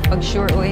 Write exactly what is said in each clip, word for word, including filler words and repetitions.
Pag sure, oy.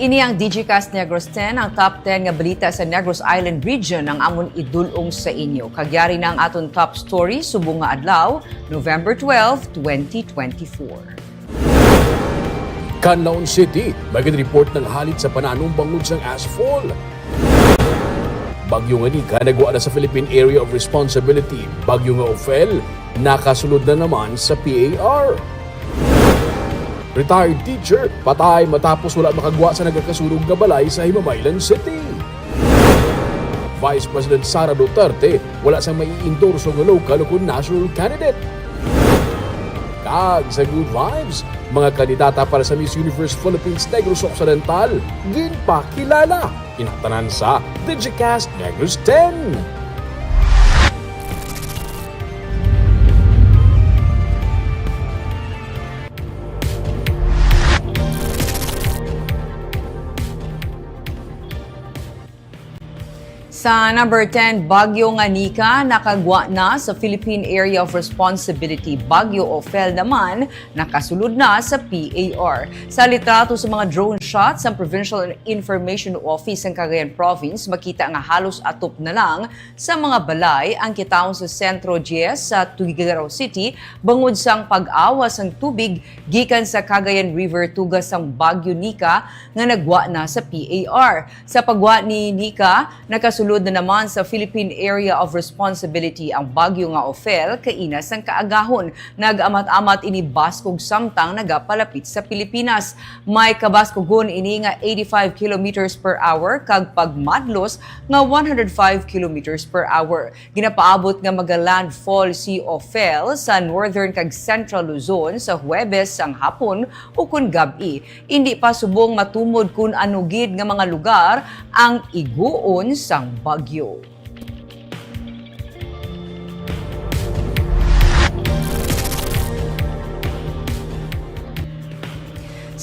Ini ang Digicast Negros ten, ang top ten nga balita sa Negros Island Region ang amon idul-ong sa inyo. Kag yari na ang aton top story subong nga adlaw, November twelve, twenty twenty-four. Canlaon City, may gin-report nga halit sa pananom bangod sang ashfall. Bagyo nga Nika nagwa na sa Philippine Area of Responsibility. Bagyo nga Ophel nakasulod na naman sa P A R. Retired teacher patay matapos wala makagwa sa nagakasunog nga balay sa Himamaylan City. Vice President Sara Duterte wala sang maiendorso nga local o kon national candidate. Kag sa good vibes, mga kandidata para sa Miss Universe Philippines Negros Occidental ginpakilala. Ina tanan sa Digicast Negros ten. Sa number ten, bagyo nga Nika nakagwa na sa Philippine Area of Responsibility. Bagyo Ophel naman nakasulod na sa P A R. Sa litrato sa mga drone shots sang Provincial Information Office sang Cagayan Province, makita nga halos atop na lang sa mga balay ang kitaon sa Sentro Diez sa Tuguegarao City bangod sang pag-awas sang tubig gikan sa Cagayan River tuga sang Bagyo Nika nga nagwa na sa P A R. Sa pagwa ni Nika, nakasulod na naman sa Philippine Area of Responsibility ang bagyo nga Ophel kaina sang kaagahon. Nag-amat-amat ini baskog samtang nagapalapit sa Pilipinas. May kabaskugon ini nga eighty-five kilometers per hour kag pagmadlos nga one hundred five kilometers per hour. Ginapaabot nga maga-landfall si Ophel sa northern kag central Luzon sa Huwebes sang hapon ukon gab-i. Indi pa subong matumod kon ano gid nga mga lugar ang iguon sang bagyo.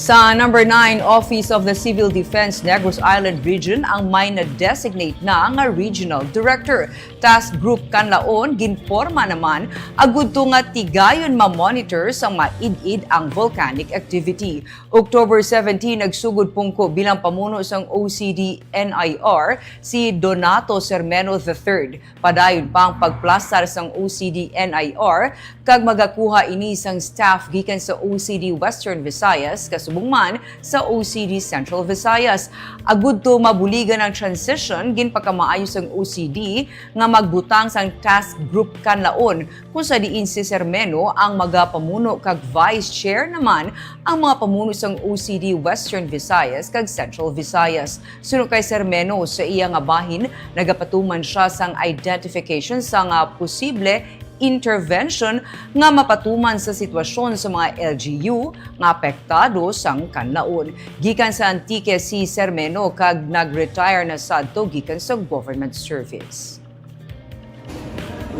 Sa number nine, Office of the Civil Defense Negros Island Region ang may na-designate na nga Regional Director. Task Group Canlaon ginporma naman agud to nga tigayon ma-monitor sang maid-id ang volcanic activity. October seventeen, nagsugod pungko bilang pamuno sang O C D N I R si Donato Sermeno the third. Padayon pa ang pagplastar sang O C D N I R kag magakuha ini sang staff gikan sa O C D Western Visayas, kasubong man sa O C D Central Visayas. Agud to mabuligan ang transition, ginpakamaayo sang O C D nga magbutang sang Task Group Canlaon, kung sa diin si Sermeno ang magapamuno kag vice chair naman ang mga pamuno sang O C D Western Visayas kag Central Visayas. Suno kay Sermeno, sa iya nga bahin, nagapatuman sia sang identification sang, ah, posible intervention nga mapatuman sa sitwasyon sa mga L G U nga apektado sang Canlaon. Gikan sa Antique si Sermeno kag nag-retire na sadto gikan sa government service.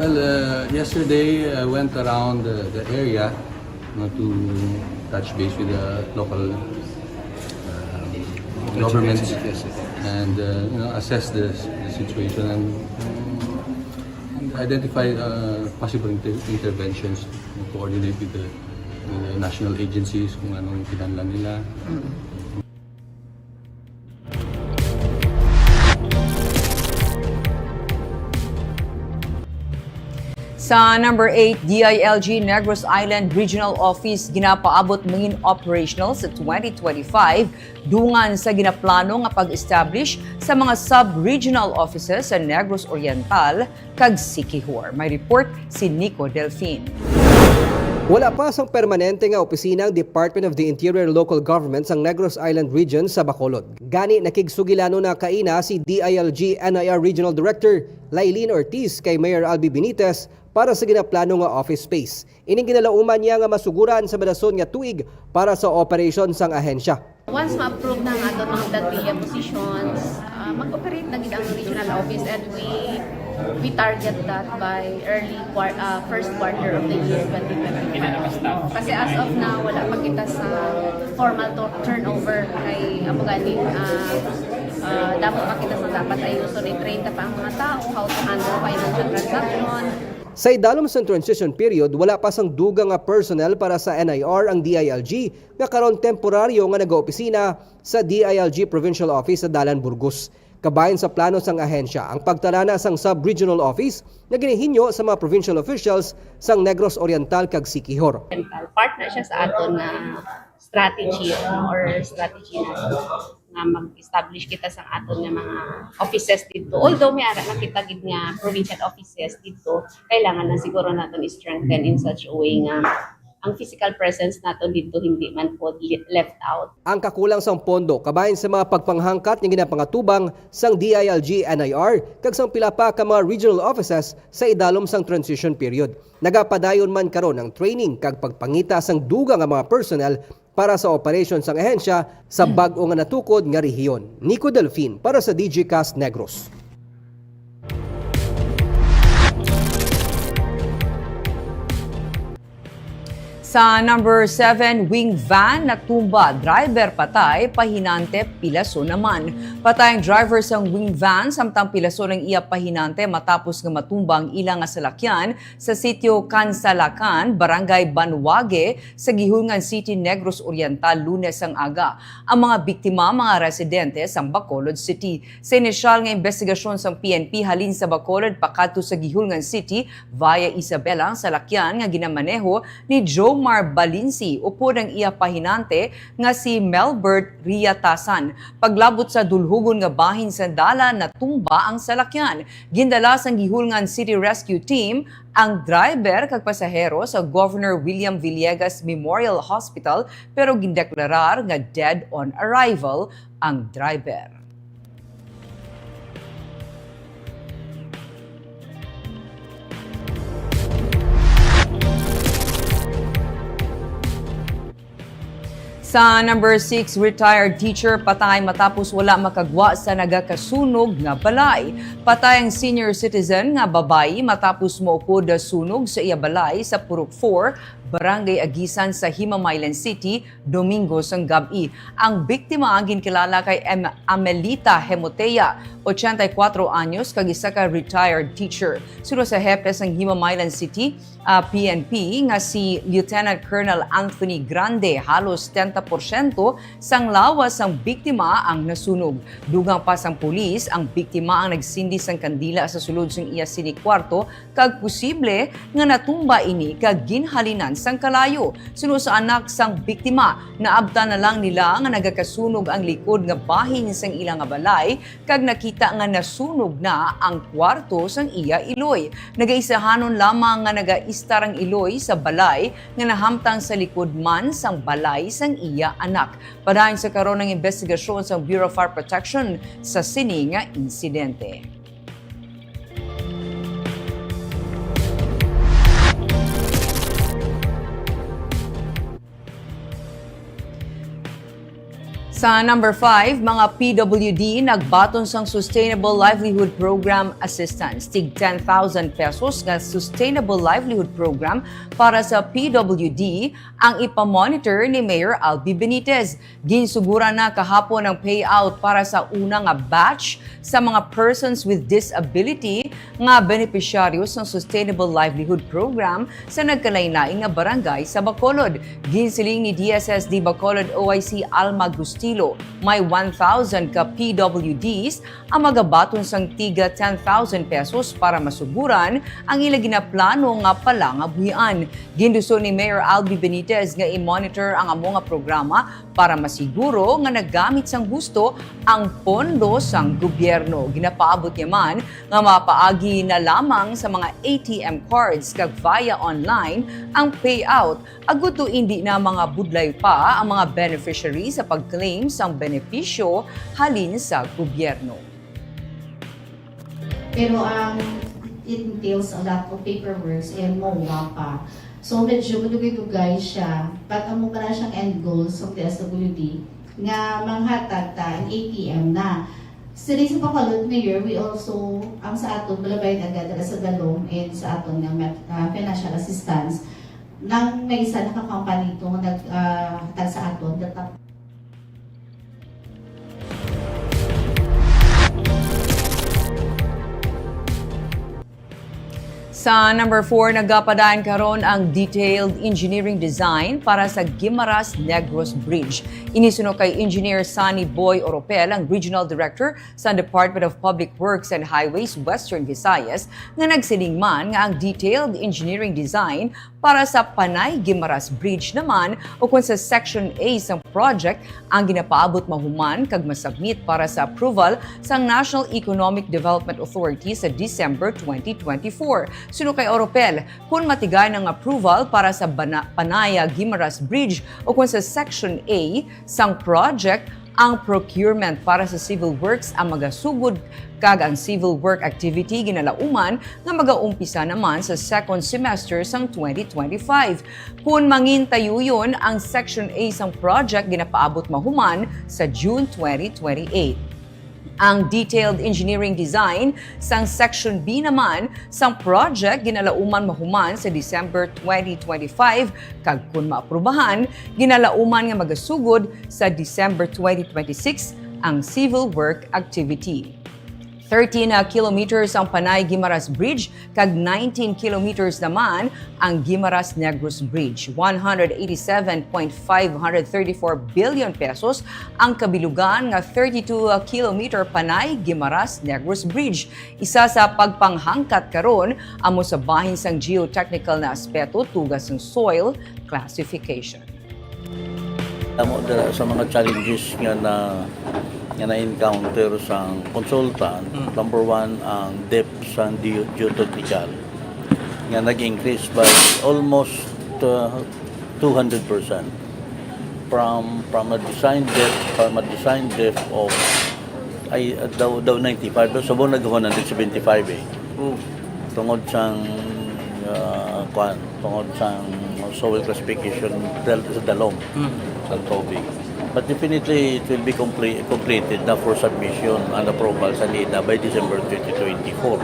Well, uh, yesterday I went around the, the area, you know, to touch base with the local, um, government and, uh, you know, assess the, the situation and, um, and identify, uh, possible inter- interventions, coordinate with the, with the national agencies kung anong kinahanglan nila. Mm. Sa number eight, D I L G Negros Island Regional Office ginapaabot mangin operational sa twenty twenty-five, dungan sa ginaplano nga pag-establish sa mga sub-regional offices sa Negros Oriental kag Siquijor. May report si Nico Delfin. Wala pa sang permanente nga opisina ang Department of the Interior Local Government sang Negros Island Region sa Bacolod. Gani, nakigsugilanon na kaina si D I L G N I R Regional Director Lailin Ortiz kay Mayor Albi Benitez para sa ginaplano nga office space. Ining ginalauman niya nga masuguran sa madason nga tuig para sa operasyon sang ahensya. Once ma-approve na ang aton mga plantilla positions, ah, mag-operate na gid ang regional office, and we we target that by early quar- ah, first quarter of the year twenty twenty-five. Kasi as of now, wala pa kita sa formal to- turnover kay amo gani, ah, ah, damo pa kita sa dapat ayuson, i-train ta pa ang mga tao how to handle financial transaction. Sa idalom sang transition period, wala pa sang dugang nga personnel para sa N I R ang D I L G, nga karon temporaryo nga nagaopisina sa D I L G Provincial Office sa Dalan, Burgos. Kabahin sa plano sang ahensya ang pagtalana sang sub-regional office nga ginahinyo sa mga provincial officials sang Negros Oriental kag Siquijor. Part na siya sa aton nga strategy, no, or strategy na nga mag-establish kita sa aton nga mga offices dito. Although may ara na kita gid nga provincial offices dito, kailangan na siguro naton i-strengthen in such a way nga ang physical presence naton dito hindi man pod li- left out. Ang kakulang sang pondo kabahin sa mga pagpanghangkat nga ginapangatubang sang D I L G N I R kag sang pila pa ka mga regional offices sa idalom sang transition period. Nagapadayon man karon ang training kag pagpangita sang dugang nga mga personnel para sa operasyon sang ahensya sa bag-o nga natukod nga rehiyon. Nico Delfin para sa D G Cast Negros. Sa number seven, wing van natumba, driver patay, pahinante pilason naman. Patay ang driver sang wing van, samtang pilason ang iya pahinante matapos nga matumba ang ila nga salakyan sa sitio Kansalakan, Barangay Banuague, sa Guihulngan City, Negros Oriental, Lunes ang aga. Ang mga biktima, mga residente sang Bacolod City. Sa inisyal nga imbestigasyon sang P N P halin sa Bacolod pakadto sa Guihulngan City via Isabela, ang salakyan nga ginamaneho ni Jomar Balinsi upod ang iya pahinante nga si Melbert Riatasan. Paglabot sa dulhugon nga bahin sa dalan, natumba ang salakyan. Gindala sang Guihulngan City Rescue Team ang driver kag pasahero sa Governor William Villegas Memorial Hospital, pero gindeklarar nga dead on arrival ang driver. Sa number six, retired teacher patay matapos wala makagwa sa nagakasunog nga balay. Patay ang senior citizen nga babayi matapos maupod sunog sa iya balay sa Purok four, Barangay Aguisan sa Himamaylan City, Domingo sang gab-i. Ang biktima ang ginkilala kay Em-, Amelita Hemotea, ochenta y cuatro anyos, kag isa ka retired teacher. Suno sa hepe sang Himamaylan City, ah, P N P nga si Lieutenant Colonel Anthony Grande, halos setenta porsyento sang lawas sang biktima ang nasunog. Dugang pa sang pulis, ang biktima ang nagsindi sang kandila sa sulod sang iya sini kwarto kag posible nga natumba ini kag ginhalinan sang kalayo. Suno sa anak sang biktima, naabtan na lang nila nga nagakasunog ang likod nga bahin sang ila nga balay kag nakita nga nasunog na ang kwarto sang iya iloy. Nagaisahanon lamang nga nagaistar ang iloy sa balay nga nahamtang sa likod man sang balay sang iya anak. Padayon sa karon ang imbestigasyon sang Bureau of Fire Protection sa sini nga insidente. Sa number five, mga P W D nagbaton sang Sustainable Livelihood Program assistance. Tig ten thousand pesos nga Sustainable Livelihood Program para sa P W D ang ipamonitor ni Mayor Albi Benitez. Ginsuguran na kahapon ang payout para sa una nga batch sa mga persons with disability nga benepisyaryo sang Sustainable Livelihood Program sa nagkalain-lain nga barangay sa Bacolod. Ginsiling ni D S S D Bacolod O I C Alma Gusti Iloilo. May one thousand ka P W Ds ang magabaton sang tiga ten thousand pesos para masuguran ang ila ginaplano nga palangabuhian. Ginduso ni Mayor Albi Benitez nga i-monitor ang amo nga programa para masiguro nga nagamit sang husto ang pondo sang gobyerno. Ginapaabot niya man nga mapaagi na lamang sa mga A T M cards kag via online ang payout, agud to indi na mangabudlay pa ang mga beneficiary sa pag-claim sang benepisyo halin sa gobyerno. Pero ang it entails a lot of paperwork and MOA pa. So medyo madugay-dugay siya. But amo pala siyang end goal sa D S W D nga manghatag ta ang A T M na. Sini sa Bacolod, Mayor, we also, ang sa aton, balabayan agad dala sa DALOM and sa aton nga met- ah, financial assistance. Nang may isa na ka company ito nga nag ah, hatag sa aton, datang Sa number four, nagapadayon karon ang detailed engineering design para sa Guimaras Negros Bridge. Ini suno kay Engineer Sunny Boy Oropel, ang Regional Director sa Department of Public Works and Highways, Western Visayas, nga nagsiling man nga ang detailed engineering design para sa Panay Guimaras Bridge naman ukon sa Section A sang project ang ginapaabot mahuman kag masubmit para sa approval sang National Economic Development Authority sa December twenty twenty-four. Suno kay Oropel, kun matigayon ang approval para sa Bana- Panaya Guimaras Bridge ukon sa Section A sang project, ang procurement para sa civil works ang magasugod kag ang civil work activity ginalauman nga magaumpisa naman sa second semester sang twenty twenty-five. Kun mangintayuyon, ang Section A sang project ginapaabot mahuman sa June twenty twenty-eight. Ang detailed engineering design sang Section B naman sang project ginalauman mahuman sa December twenty twenty-five, kag kun maaprubahan, ginalauman nga magasugod sa December twenty twenty-six ang civil work activity. Thirteen kilometers ang Panay Guimaras Bridge kag nineteen kilometers naman ang Guimaras Negros Bridge. One hundred eighty-seven point five hundred thirty-four billion pesos ang kabilugan nga thirty-two kilometer Panay Guimaras Negros Bridge. Isa sa pagpanghangkat karon amo sa bahin sang geotechnical na aspeto, tugas sang soil classification. Amo dira sa mga challenges nga na nga na-encounter sang consultant, number one, ang depth sang geo- geotechnical nga nag-increase by almost uh, two hundred percent from from a design depth from a design depth of ay daw daw ninety-five, pero subong nag one hundred seventy-five eh. Oh. Tungod sang uh, kwan, tungod sang soil classification dal- sa DALOM, sa tubig. But definitely, it will be complete, completed na for submission and approval sa NEDA by December twenty twenty-four.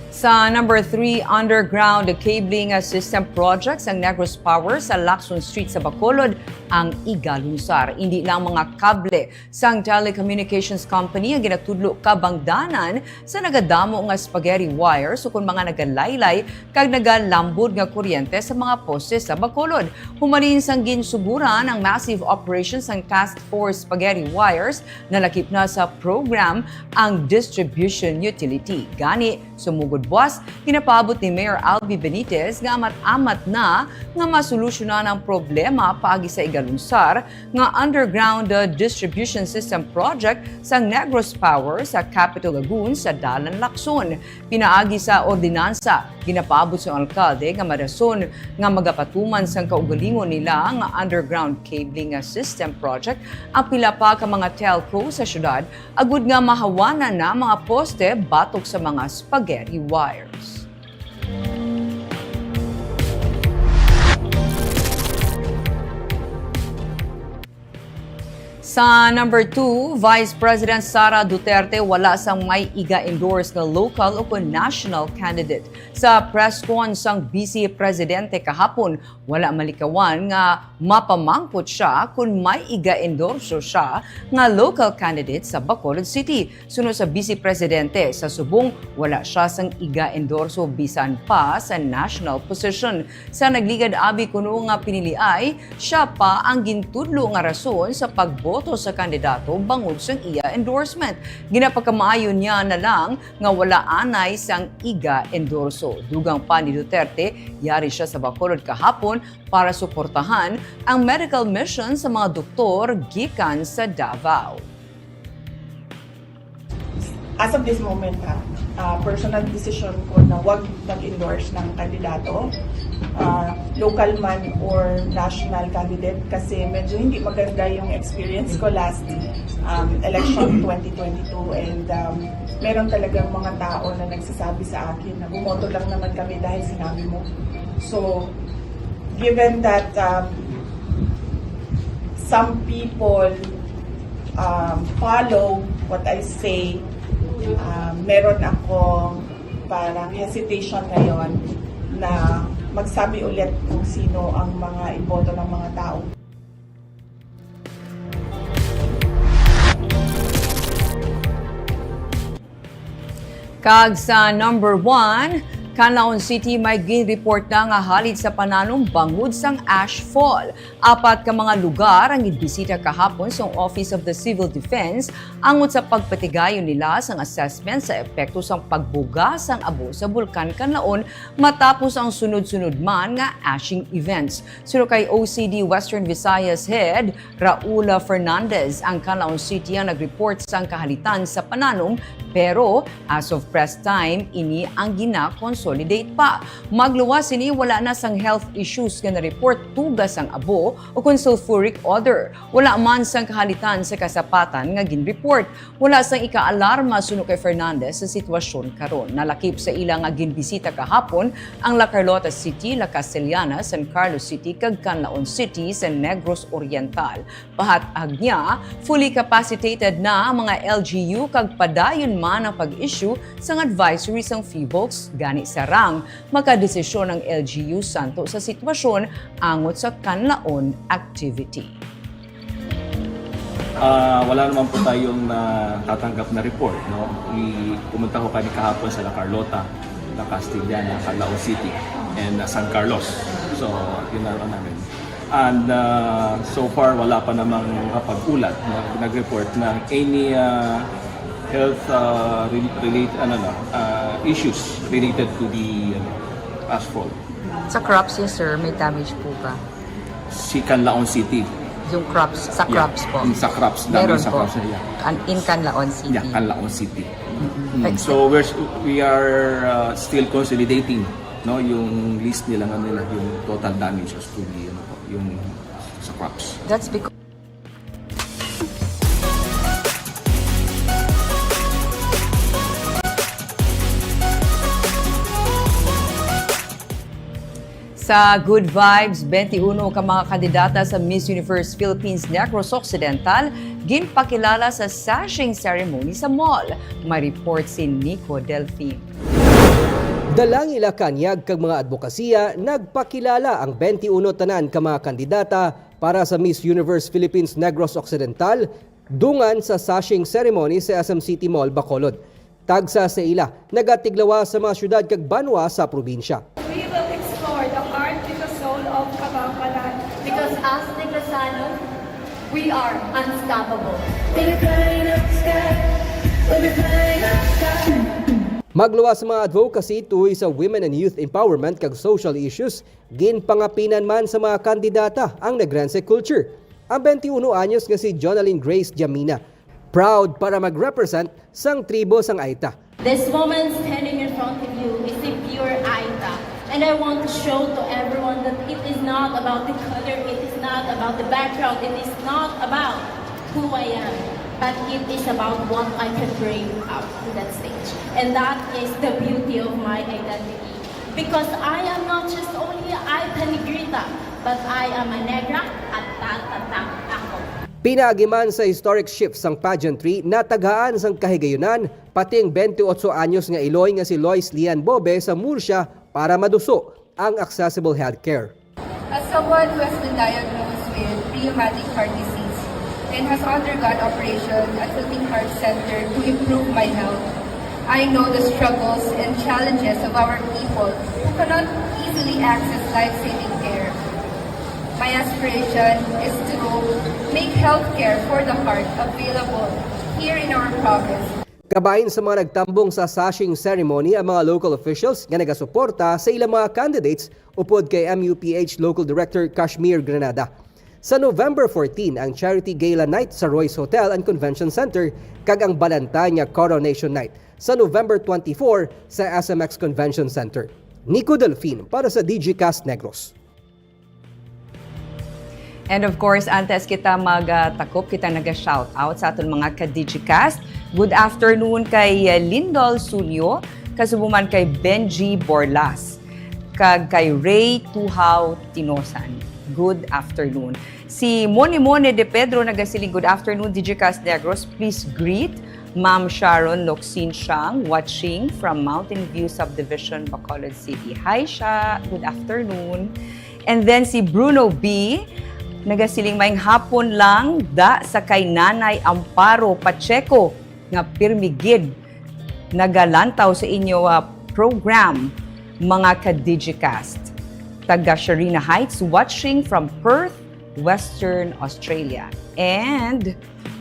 Sa number three, underground cabling system project sang Negros Power sa Lacson Street sa Bacolod ang igalunsar. Indi lang mga kable sang telecommunications company ang ginatudlo kabangdanan sa nagadamo nga spaghetti wires ukon mga nagalaylay kag nagalambod nga kuryente sa mga poste sa Bacolod. Humalin sang ginsuguran ang massive operation sang Task Force Spaghetti Wires, nalakip na sa program ang distribution utility. Gani, sumugod buwas, ginapaabot ni Mayor Albi Benitez nga amat-amat na nga masolusyonan ang problema paagi sa igalunsar nga underground uh, distribution system project sang Negros Power sa Capitol Lagoon sa Dalan Lacson. Pinaagi sa ordinansa, ginapaabot sang alkalde nga marason nga magapatuman sang kaugalingon nila nga underground cabling nga system project ang pila pa ka mga telco sa syudad agud nga mahawanan na mga poste batok sa mga spaghetti wires. Sa number two, Vice President Sara Duterte wala sang may iga-endorse nga local o kon national candidate. Sa press con sang Vice Presidente kahapon, wala malikawan nga mapamangkot siya kon may iga-endorso siya nga local candidate sa Bacolod City. Suno sa Vice Presidente, sa subong wala siya sang iga-endorso bisan pa sa national position. Sa nagligad abi kuno nga piniliay, siya pa ang gintudlo nga rason sa pagboto sa kandidato bangod sang iya endorsement. Ginapagkamaayo niya na lang nga wala anay sang iga-endorso. Dugang pa ni Duterte, yari siya sa Bacolod kahapon para suportahan ang medical mission sa mga doktor gikan sa Davao. As of this moment, ha, ah, personal decision ko na wag mag-endorse ng kandidato, ah, local man or national candidate, kasi medyo hindi maganda yung experience ko last, um, election twenty twenty-two, and, um, meron talagang mga tao na nagsasabi sa akin na bumoto lang naman kami dahil sinabi mo. So, given that, um, some people, um, follow what I say, um, meron ako parang hesitation ngayon na magsabi ulit kung sino ang mga iboto ng mga tao. Kag sa number one, Canlaon City may gin-report na nga halid sa pananom bangod sang ash fall. Apat ka mga lugar ang ginbisita kahapon sang Office of the Civil Defense angot sa pagpatigayon nila sang assessment sa epekto sang pagbuga sang abo sa Bulkan Canlaon matapos ang sunod-sunod man nga ashing events. Suno kay O C D Western Visayas Head Raula Fernandez, ang Canlaon City ang nag-report sang kahalitan sa pananom, pero as of press time, ini ang gina-consolidate pa. Magluwas sini, wala na sang health issues nga na-report tuga sang abo o kon sulfuric odor. Wala man sang kahalitan sa kasapatan nga gin-report. Wala sang ika-alarma, suno kay Fernandez, sa sitwasyon karon. Nalakip sa ila nga ginbisita kahapon ang La Carlota City, La Castellana, San Carlos City, kag Canlaon City sa Negros Oriental. Pahat-ag niya, fully capacitated na ang mga L G U kag padayon man ang pag-issue sang advisory sang PHIVOLCS. Gani, sarang makadesisyon ang L G U santo sa sitwasyon angot sa Canlaon activity. Ah, wala naman po tayong natatanggap na report, no? I, pumunta ho kami kahapon sa La Carlota, La Castellana, Canlaon City, and, ah, San Carlos. So, yun na lang namin. And, ah, so far, wala pa namang nakapag-ulat, no? Nag-report ng any, ah, health, ah, re-, relate, ano, no, ah, issues related to the, ano, asphalt. Sa crops, yes sir, may damage po ba? Si Canlaon City. Yung crops, sa Yeah. crops po? Mm, sa crops, damage Meron sa po. crops, yeah. An-, in Canlaon City? Yeah, Canlaon City. Mm-mm. Mm, Ex- so we're s- we are uh, still consolidating, no, yung list nila, ano nila, yung total damages to the, ano po, yung sa crops. That's because Sa Good Vibes, twenty-one ka mga kandidata sa Miss Universe Philippines Negros Occidental ginpakilala sa sashing ceremony sa mall. May report si Nico Delfin. Dalang ila kanyag kag mga adbokasiya, nagpakilala ang twenty-one tanan ka mga kandidata para sa Miss Universe Philippines Negros Occidental dungan sa sashing ceremony sa S M City Mall, Bacolod. Tagsa sa ila nagatiglawa sa mga syudad kag banwa sa probinsya. We will explore the heart and the soul of Kabambalan. Because as Negresanos, we are unstoppable. Magluwas sa mga advocacy tuhoy sa women and youth empowerment kag social issues, ginpangapinan man sa mga kandidata ang Negrense culture. Ang twenty-one anyos nga si Jonalyn Grace Jamina, proud para mag-represent sang tribo sang Aita. This woman standing in front of you is a pure Aita. And I want to show to everyone that it is not about the color, it is not about the background, it is not about who I am, but it is about what I can bring up to that stage. And that is the beauty of my identity. Because I am not just only Aita Negrita, but I am a Negra at tatatang ako. Pinaagi man sa historic shift sang pageantry, natagaan sang kahigayunan pati ang twenty-eight anyos nga iloy nga si Lois Lian Bobe sa Murcia para maduso ang accessible healthcare. As someone who has been diagnosed with rheumatic heart disease and has undergone operation at Philippine Heart Center to improve my health, I know the struggles and challenges of our people who cannot easily access life-saving care. My aspiration is to make healthcare for the heart available here in our province. Kabahin sa mga nagtambong sa sashing ceremony ang mga local officials nga nagasuporta sa ilang mga candidates upod kay M U P H Local Director Kashmir Granada. Sa November fourteen ang Charity Gala Night sa Royce Hotel and Convention Center kag ang Balantay nga Coronation Night sa November twenty-four sa S M X Convention Center. Nico Delfin para sa Digicast Negros. And of course, antes kita magtakop, kita naga-shout out sa aton mga ka-Digicast. Good afternoon kay uh, Lindol Sulyo, kasubo man kay Benji Borlas, kag kay Ray Tuhaw Tinosan. Good afternoon. Si Mone Mone de Pedro nagasiling, "Good afternoon, Digicast Negros. Please greet Ma'am Sharon Locsin Siang, watching from Mountain View Subdivision, Bacolod City." Hi, Sha. Good afternoon. And then si Bruno B, nagasiling, "Maayong hapon lang da sa kay Nanay Amparo Pacheco nga pirmi gid nagalantaw sa inyo ah, program, mga ka-Digicast." Taga Sharina Heights, watching from Perth, Western Australia. And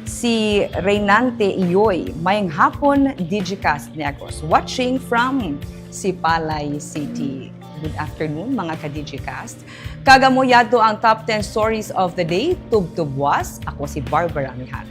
si Reynante Iyoy, "Maayong hapon, Digicast Negros, watching from Sipalay City." Good afternoon, mga ka-Digicast. Kag amo yadto ang top ten stories of the day. Tubtob buas, ako si Barbara Mihari.